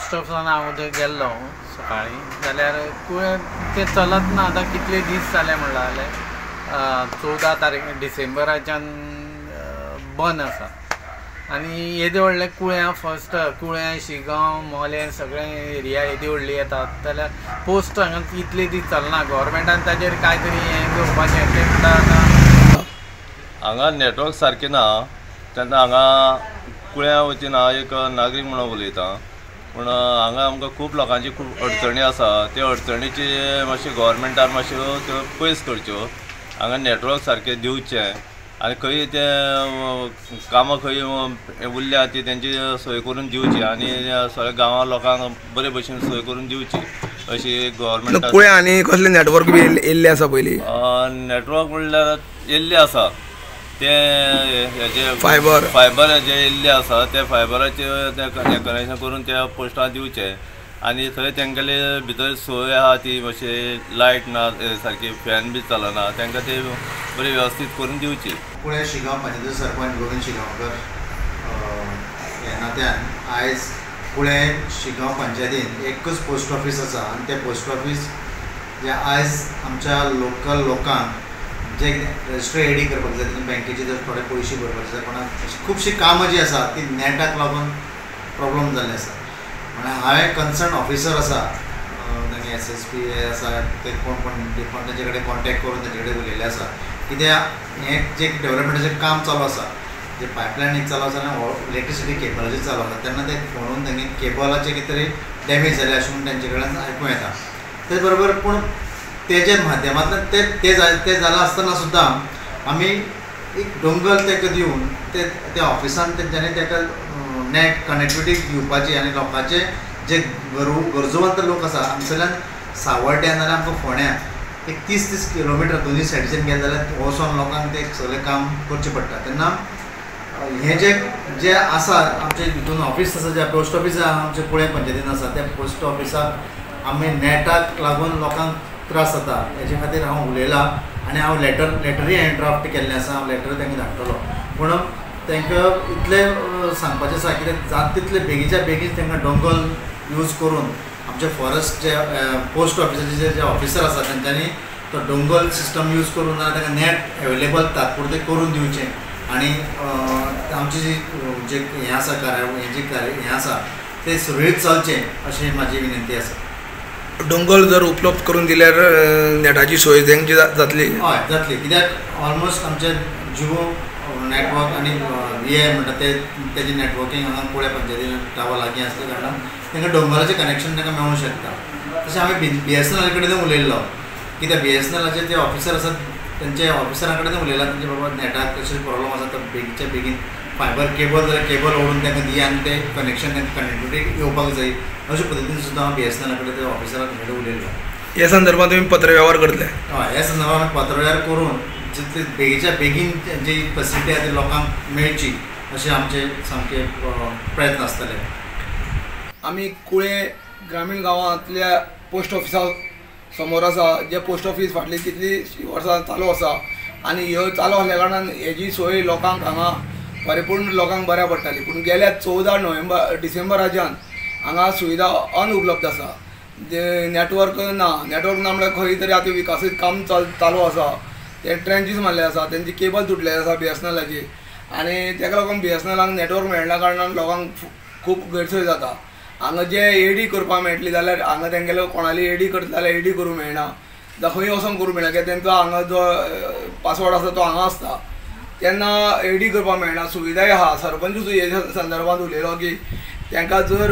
Post ऑफिसान हांव गेल्लो सकाळीं जाल्यार कुळें तें चलत ना. आतां कितले दीस जाले म्हणल्यार जालें 14 तारीख डिसेंबराच्यान बंद आसा. आनी येदे व्हडले कुळ्यां फर्स्ट कुळ्यां शिगांव मोलें सगळें एरिया येदी व्हडली येतात जाल्यार पोस्ट हांगा इतले दीस चलना. गव्हर्मेंटान ताजेर कांय तरी हें घेवपाचें तें म्हणटा. आतां हांगा नेटवर्क सारकें ना तेन्ना हांगा कुळ्यां वतीन हांव एक नागरीक म्हणून उलयतां. पूण हांगा आमकां खूब लोकांची खूब अडचणी आसा. त्यो अडचणीची मातशी गव्हर्मेंटान मातश्यो त्यो पयस करच्यो. हांगा नेटवर्क सारकें दिवचें आनी खंय तें कामां खंय उरल्या ती तेंची सोय करून दिवची आनी सगळ्या गांवां लोकांक बरे भशेन सोय करून दिवची अशी गव्हर्मेंट. कुळ्यां आनी कसले नेटवर्क बी येयल्ले आसा पयलीं? नेटवर्क म्हणल्यार येयल्ले आसा ते हेजे फायबर फायबर जे येयल्ले आसा ते फायबराचे ते कनेक्शन करून त्या पोस्टार दिवचे आनी थंय तेंगेले भितर सोय आहा ती मातशी लायट ना सारकी, फॅन बी चलना, तांकां ते बरी वेवस्थीत करून दिवची. कुळें शिगांव पंचायतीचो सरपंच गोविंद शिगांवकर ह्या नात्यान आयज कुळें शिगांव पंचायतीन एकूच पोस्ट ऑफीस आसा आनी तें पोस्ट ऑफीस जें आयज आमच्या लोकल लोकांक जे रजिस्टर एडी करपाक जाय, बँकेचे जर थोडे पयशे भरपाचे जाय, कोणाक खुबशीं कामां जीं आसा ती नेटाक लागून प्रोब्लम जाल्ले आसा. म्हणल्यार हांवें कन्सर्न ऑफिसर आसा तांगे SSP आसा ते कोण कोण डिपार्टमेंट तांचे कडेन कॉन्टेक्ट करून तांचे कडेन उलयल्लें आसा कित्याक हें जें डेवलपमेंटाचें काम चालू आसा, जें पायपलायन एक चालू आसा आनी इलेक्ट्रिसिटी केबलाचेर चालू आसा, तेन्ना ते फोणून तांगे केबलाचें कितें तरी डॅमेज जालें अशें म्हूण तांचे कडेन आयकूं येता. तेच बरोबर पूण तेजे माध्यमांतल्यान ते ते जालां आसतना सुद्दां आमी एक डोंगर ताका दिवन ते त्या ऑफिसान तेंच्यांनी ताका नेट कनेक्टिविटी दिवपाची आनी लोकांचे जे गरजवंत लोक आसा हांगसरल्यान सावर्ड्यां नाजाल्यार आमकां फोंड्यां एक 30-30 किलोमिटर दोनूय सायडीच्यान गेले जाल्यार वचोन लोकांक तें सगळें काम करचें पडटा. तेन्ना हें जें जें आसा आमचें हितून ऑफीस आसा, जें पोस्ट ऑफीस आहा आमचें कुळें पंचायतीन आसा, त्या पोस्ट ऑफिसाक आमी नेटाक लागून लोकांक त्रास जाता हेजे खातीर हांव उलयलां आनी हांव लेटरूय हांवें ड्राफ्ट केल्लें आसा. हांव लेटर तांकां धाडटलो पूण तांकां इतलें सांगपाचें आसा कित्याक जाता तितले बेगीच्या बेगीन तांकां डोंगल यूज करून आमचे फॉरेस्ट जे पोस्ट ऑफिसाचे जे ऑफिसर आसा तेंच्यांनी तो डोंगल सिस्टम यूज करून नाजाल्यार तांकां नेट एवेलेबल तात्पुरतें करून दिवचें आनी आमची जी जे हें आसा कार्य हें जें कार्य हें आसा तें सुरळीत चलचें अशी म्हाजी विनंती आसा. डोंगल जर उपलब्ध करून दिल्यार नेटाची सोय तेंची जातली? हय जातली, कित्याक ऑलमोस्ट आमचे जिओ नेटवर्क आनी VI म्हणटा ते तेजें नेटवर्कींग हांगा कुळें पंचायतीन टावर लागीं आसल्या कारणान तांकां डोंगराचें कनेक्शन तांकां मेळूंक शकता. तशें हांवें BSNL कडेन उलयल्लो कित्याक BSNLाचे जे ऑफिसर आसात तेंचे ऑफिसरा कडेन उलयला तेंचे बाबा नेटाक कशें प्रॉब्लम आसा तो बेगीच्या बेगीन फायबर केबल जाल्यार केबल ओडून तांकां दिया आनी तें कनेक्शन तांकां कनेक्टिविटी येवपाक जाय अशे पद्दतीन सुद्दां हांव BSNL कडेन त्या ऑफिसरा कडेन उलयल्लो. ह्या संदर्भात तुमी पत्रवेव्हार करतले? हय, ह्या संदर्भात आमी पत्रवेव्हार करून जितले बेगीच्या बेगीन जी फेसिलिटी आसा ती लोकांक मेळची अशें आमचे सामके प्रयत्न आसतले. आमी कुळें ग्रामीण गांवांतल्या पोस्ट ऑफिसा समोर आसा, जे पोस्ट ऑफीस फाटली कितलीं वर्सां चालू आसा आनी ह्यो चालू आसल्या कारणान हेजी सोय लोकांक हांगा परिपूर्ण लोकांक बऱ्या पडटाली. पूण गेल्या 14 डिसेंबराच्यान हांगा सुविधा अनुपलब्ध आसा. जे नेटवर्क ना, नेटवर्क ना म्हळ्यार खंय तरी आतां विकासीत काम चालू आसा, ते ट्रेंचीस मारले आसा, तेंची केबल तुटलेली आसा BSNLाची आनी तेका लागून BSNLाक नेटवर्क मेळना कारणान लोकांक खूब गैरसोय जाता. हांगा जे एडी करपाक मेळटली जाल्यार हांगा तेंगेलो कोणाली एडी करता जाल्यार एडी करूंक मेळना, जावं खंय वचोन करूंक मेळना कित्याक तेंचो हांगा जो पासवर्ड आसा तो हांगा आसता, तेन्ना एडी करपाक मेळना. सुविधाय आहा. सरपंच हे संदर्भात उलयलो की तांकां जर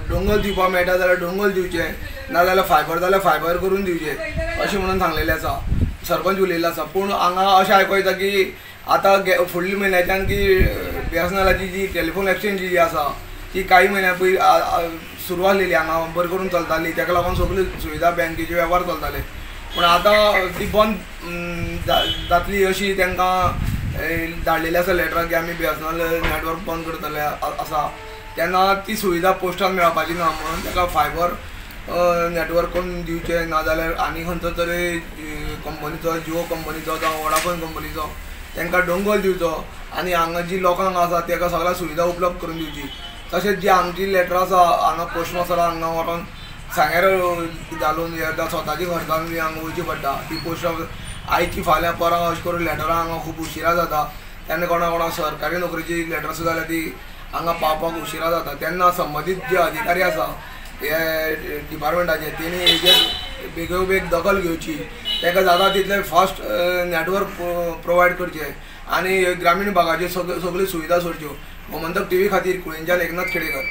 डोंगल दिवपाक मेळटा जाल्यार डोंगल दिवचें, नाजाल्यार फायबर जाल्यार फायबर करून दिवचें अशें म्हणून सांगलेलें आसा, सरपंच उलयल्लो आसा. पूण हांगा अशें आयकूं येता की आतां फुडल्या म्हयन्याच्यान की BSNLाची जी टेलिफोन एक्सचेंज जी आसा ती काही म्हयन्या पयलीं सुरू आसलेली, हांगा बरें करून चलताली, ताका लागून सगळ्यो सुविधा बँकेचे वेव्हार चलताले. पूण आतां ती बंद जातली अशी तांकां धाडलेली आसा लेटरां की आमी BSNL network बंद करतले आसा, तेन्ना ती सुविधा पोस्टान मेळपाची ना म्हणून ताका फायबर नेटवर्क करून दिवचें, नाजाल्यार आनी खंयचो तरी कंपनीचो, जिओ कंपनीचो जावं वोडाफोन कंपनीचो तांकां डोंगल दिवचो आनी हांगा जी लोकांक आसा ताका सगळ्या सुविधा उपलब्ध करून दिवची तशेंच जी आमची लेटरां आसा हांगा पोस्ट मास्टरा हांगा व्हरोन सांग्यार घालून स्वताची खर्चान बी हांगा वयची पडटा. ती पोस्ट ऑफिस आयची फाल्यां परां अशें करून लेटरां हांगा खूब उशिरा जाता. तेन्ना कोणा कोणा सरकारी नोकरेची लेटर सुद्दां जाल्यार ती हांगा पावपाक उशिरा जाता. तेन्ना संबंदीत जे अधिकारी आसा हे डिपार्टमेंटाचे तेणी हेजेर बेगोबेग दखल घेवची, ताका जाता तितलें फास्ट नेटवर्क प्रोवायड करचें आनी ग्रामीण भागाच्यो सगळ्यो सुविधा सोडच्यो. गोमंतक टीव्ही खातीर कुळेंच्यान एकनाथ खेडेकर.